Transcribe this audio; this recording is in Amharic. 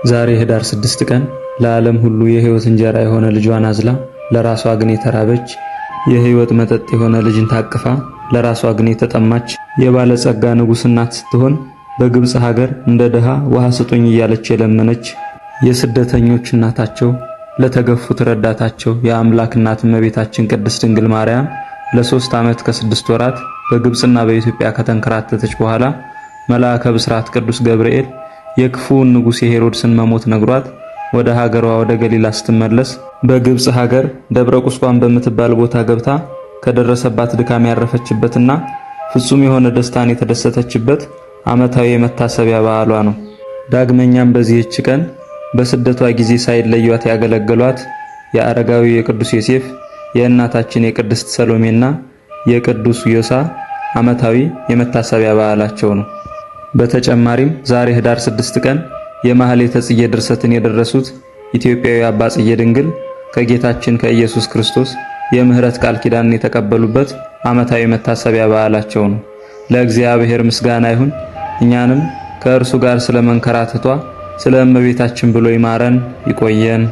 ዛሬ ህዳር 6 ቀን ለዓለም ሁሉ የሕይወት እንጀራ የሆነ ልጇን አዝላ ለራሷ ግን የተራበች፣ የሕይወት መጠጥ የሆነ ልጅን ታቅፋ ለራሷ ግን የተጠማች የባለጸጋ ንጉሥ እናት ስትሆን በግብጽ ሀገር እንደ ድሃ ውሃ ስጡኝ እያለች የለመነች የስደተኞች እናታቸው ለተገፉት ረዳታቸው የአምላክ እናት እመቤታችን ቅድስት ድንግል ማርያም ለ3 ዓመት ከ6 ወራት በግብጽና በኢትዮጵያ ከተንከራተተች በኋላ መልአከ ብስራት ቅዱስ ገብርኤል የክፉውን ንጉሥ የሄሮድስን መሞት ነግሯት ወደ ሀገሯ ወደ ገሊላ ስትመለስ በግብጽ ሀገር ደብረ ቁስቋም በምትባል ቦታ ገብታ ከደረሰባት ድካም ያረፈችበትና ፍጹም የሆነ ደስታን የተደሰተችበት ዓመታዊ የመታሰቢያ በዓሏ ነው። ዳግመኛም በዚህች ቀን በስደቷ ጊዜ ሳይለዩት ያገለገሏት የአረጋዊ የቅዱስ ዮሴፍ፣ የእናታችን የቅድስት ሰሎሜና የቅዱስ ዮሳ ዓመታዊ የመታሰቢያ በዓላቸው ነው። በተጨማሪም ዛሬ ህዳር 6 ቀን የማህሌተ ጽጌ ድርሰትን የደረሱት ኢትዮጵያዊ አባ ጽጌ ድንግል ከጌታችን ከኢየሱስ ክርስቶስ የምህረት ቃል ኪዳንን የተቀበሉበት ዓመታዊ መታሰቢያ በዓላቸው ነው። ለእግዚአብሔር ምስጋና ይሁን። እኛንም ከእርሱ ጋር ስለ መንከራተቷ ስለ እመቤታችን ብሎ ይማረን። ይቆየን።